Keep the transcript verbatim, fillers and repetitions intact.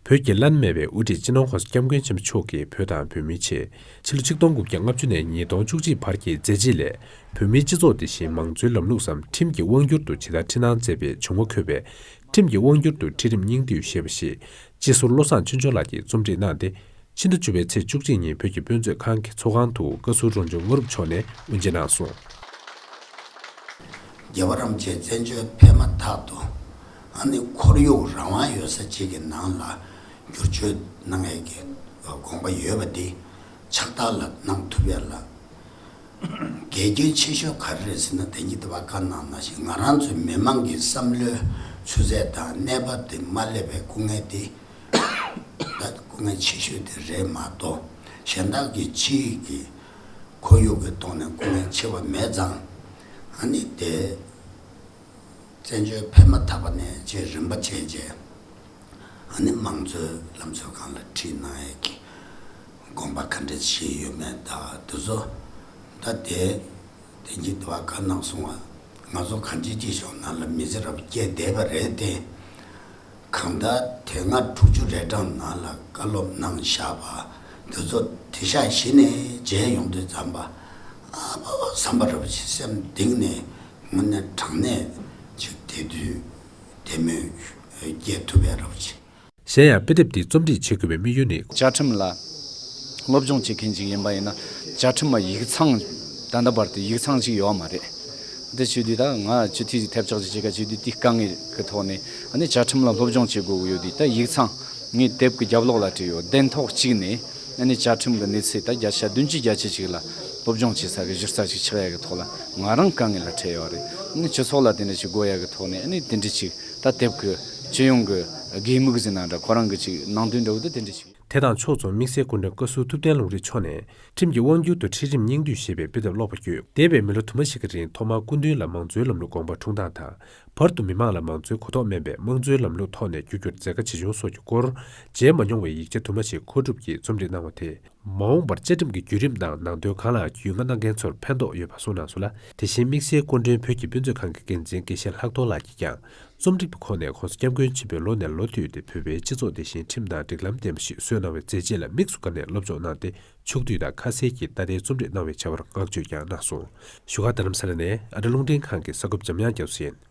བོད་ཀྱི་བླ་ན་མེད་པའི་དབུ་ཁྲིད་སྤྱི་ནོར་༸གོང་ས་༸སྐྱབས་མགོན་ཆེན་པོ་མཆོག་གིས་བོད་དང་བོད་མིའི་ཆེད། ཕྱི་ལོ་ཆིག་སྟོང་དགུ་བརྒྱ་ལྔ་བཅུ་ནས་ཉིས་སྟོང་བཅུ་གཅིག་བར་གྱི་མཛད་རྗེས་ལས། བོད་མིའི་སྤྱི་ཚོགས་དེ་བཞིན་མང་གཙོའི་ལམ་ལུགས་སམ་ཁྲིམས་ཀྱི་དབང་སྒྱུར་དུ་ཇི་ལྟར་ཁྲིམས་ནང་མཛད་པའི་བྱུང་བ་འཁོད་པའི། ཁྲིམས་ཀྱི་དབང་སྒྱུར་དུ་ཁྲིད་རིམ་སྙིང་བསྡུས་ཞེས་པ་ཞིག་སྤྱི་ཟུར་བློ་བཟང་ཆོས་འབྱོར་ལགས་ཀྱིས་རྩོམ་སྒྲིག་གནང་སྟེ། ཕྱི་ཟླ་བཅུ་པའི་ཚེས་བཅུ་གཅིག་ཉིན་བོད་ཀྱི་དཔེ་མཛོད་ཁང་གི་ཚོགས་ཁང་དུ་བཀའ་ཟུར་རོང་ཆུ་དངོས་གྲུབ་མཆོག་ནས་དབུ་འབྱེད་གནང་སོང་། རྒྱལ་བ་རིན་པོ་ཆེ་བཙན་བྱོལ་ཕེབས་མ་ཐག་ཏུ། ཨ་ནི་ཁོར་ཡུག་རང་དབང་ཡོད་ས་ཅིག་གི་ནང་ལ་བསྒྱུར་བཅོས་གནང་ཡས་ཀྱི་དགོངས་པ་ཡོད་པ་འདི་ཕྱག་རྟགས་ལ་གནང་ཐུབ་ཡས་ལ། འགལ་རྐྱེན་ཆེ་ཤོས་ག་རེ་རེད་ཟེར་ན། དེང་གི་དུས་བཀའ་གནང་ནང་བཞིན་ང་རང་ཚོའི་མི་མང་གི་བསམ་བློའི་ཆུ་ཚད་དང་གནས་བབ་དེ་མ་སླེབས་པའི་སྐུ་ངལ་དེ། ད་སྐུ་ངལ་ཆེ་ཤོས་དེ་རེད་མ་གཏོགས། གཞན་དག་གི་ཕྱི་ཡི་གི་ཁོར་ཡུག་གི་ཐོག་ནས་སྐུ་ངལ་ཆེ་བ་མེད་ཙང་། ཨ་ནི་དེ་བཙན་བྱོལ་ཕེབས་མ་ཐག་པ་ནས་ཅིག་རིམ་པ་བྱས་རྗེས། ཨ་ནི་མང་གཙོའི་ལམ་སྲོལ་སྒང་ལ་ཁྲིད་གནང་ཡས་ཀྱི་དགོངས་པ་ག་འདྲ་བཞེས་ཡོད་མེད་དང་དེ་ཚོ། ད་དེ་དེ་གྱིས་དུ་བ་བཀའ་གནང་སོང་བ། ང་ཚོ་གང་ཅི་ཅི་ཞོག་ནང་ལ་མི་ཚེ་རབ་སྐྱེལ་བསྡད་པ་རེད་དེ། གང་ལྟར་དེ་སྔ་དྲུག་ཅུ་རེ་གྲངས་ནང་ལ་བཀའ་སློབ་གནང་བཞག་པ་དེ་ཚོ་དེ་ཤག་གཞི་ནས་མཇལ་ཡོང་དུས་ཙམ་པ། ཨ་ཕོ་བསམ་པ་རབ་ཆེ་སེམས་གཏིང་ནས་དངོས་གནས་དྲང་གནས་ཅིག་དེ་དུས་དེ་མོས་སྐྱེལ་ཐུབ་པའི་རབ་ཆེ། གཞན་ཡང་དཔེ་དེབ་འདི་རྩོམ་སྒྲིག་བྱེད་དགོས་པའི་དམིགས་ཡུལ་ནི། བཅའ་ཁྲིམས་ལ་སློབ་སྦྱོང་བྱེད་མཁན་ཅིག་ཡིན་པ་ཡིན་ན། བཅའ་ཁྲིམས་ལ་ཡིག་ཚང་ད་ལྟ་བར་དུ་ཡིག་ཚང་ཅིག་ཡོད་མ་རེད། དེ་བྱེད་དུས་ད་ང་སྤྱི་འཐུས་ཀྱི་ཐེབས་ཆག་ཅིག་བྱེད་ཀ་བྱེད་དུས་དེའི་དཀའ་ངལ་གྱི་ཐོག་ནས། ཨ་ནི་བཅའ་ཁྲིམས་ལ་སློབ་སྦྱོང་བྱེད་དགོས་ཀྱི་ཡོད་དུས། ད་ཡིག་ཚང་ངས་དེབ་ཀྱི་རྒྱབ་ལོགས་ལ་བྲིས་ཡོད། གདན་ཐོག་གཅིག་ནས་ཨ་ནི་བཅའ་ཁྲིམས་ཀྱི་གནས་ཚུལ་ད་བརྒྱ་ཆ་བདུན་ཅུ་བརྒྱད་ཅུ་ཅིག་ལ་སློབ་སྦྱོང་བྱེད་ས་གི་གཞི་རྩ་ཅིག་ཆགས་ཡ་གི་ཐོག་ལ་ང་རང་དཀའ་ངལ་ལ་འཕྲད་ཡོད་རེད། ཨ་ནི་སྤྱི་ཚོགས་ལ་དེ་འདྲ་ཅིག་དགོས་ཡ་གི་ཐོག་ནས། ཨ་ནི་དེ་འདྲ་ཅིག་ད་དེབ་ཀྱི་སྤྱི་ཡོངས་ཀྱི་དགོས་དམིགས་ཟེར་ན་འདྲ། ཁོ་རང་གི་ཅིག་ནང་དོན་འདྲ་བོ་དེ་དེ་འདྲ་ཅིག་དེ་དང་ཕྱོགས་མཚུངས་དམིགས་བསལ་སྐུ་མགྲོན་བཀའ་ཟུར་ཐུབ་བསྟན་ལུང་རིགས་མཆོག་ནས། ཁྲིམས་ཀྱི་དབང་སྒྱུར་དུ་ཁྲིད་རིམ་སྙིང་བསྡུས་ཞེས་པའི་དཔེ་དེབ་ཀློག་པར་བསྐྱོད། འདས་པའི་མི་ལོ་དུ་མ་ཞིག་གི་རིང་ཐོག་མར་སྐུ་མདུན་ལ་མང་གཙོའི་ལམ་ལུགས་དགོངས་པ་འཁྲུངས་སྟངས་དང་། བར་དུ་མི་མང་ལ་མང་གཙོའི་གོ་རྟོགས་དམན་པས་དམངས་གཙོའི་ལམ་ལུགས་ཐོག་ནས་བསྒྱུར་རྒྱུར་མཛད་དཀའ་ཇི་བྱུང་སོགས་ཀྱི་སྐོར། མཇལ་མ་མྱོང་བའི་ཡིག་ཆ་དུ་མ་ཞིག་མཁོ་སྒྲུབ་ཀྱིས་རྩོམ་སྒྲིག་གནང་བ་དེས། མ་འོངས་པར་བཅའ་ཁྲིམས་ཀྱི་བརྒྱུད་རིམ་དང་ནང་དོན་གང་ལ་རྒྱུས་མངའ་གནང་མཁན་ཚོར་ཕན་ཐོགས་ཡོད་པ་གསུངས་གནང་སོང་ལ། དེ་བཞིན་དམིགས་བསལ་སྐུ་མགྲོན་བོད་ཀྱི་དཔེ་མཛོད་ཁང་གི་འགན་འཛིན་དགེ་བཤེས་ལྷག་རྡོར་ལགས་ཀྱིས་ཀྱང་། རྩོམ་སྒྲིག་པའི་ཁོངས་ནས་༸གོང་ས་༸སྐྱབས་མགོན་ཆེན་པོས་ལོ་ནས་ལོ་བསྟུད་དེ་བོད་པའི་སྤྱི་ཚོགས་དེ་བཞིན་ཁྲིམས་དང་སྒྲིག་ལམ་ལྡན་པ་ཞིག་བཟོས་གནང་བའི་མཛད་རྗེས་ལ་དམིགས་སུ་བཀར་ནས་སློབ་སྦྱོང་གནང་སྟེ། ཕྱོགས་བསྡུས་དང་ཁ་གསལ་གྱིས་ད་ལྟའི་རྩོམ་སྒྲིག་གནང་བའི་བྱ་བར་བསྔགས་བརྗོད་ཀྱང་གནང་སོང་། བཞུགས་སྒར་རྡ་རམ་ས་ལ་ནས་ཨ་རི་རླུང་འཕྲིན་ཁང་གི་གསར་འགོད་འཇམ་དབྱངས་རྒྱ་མཚོ་ཡིན།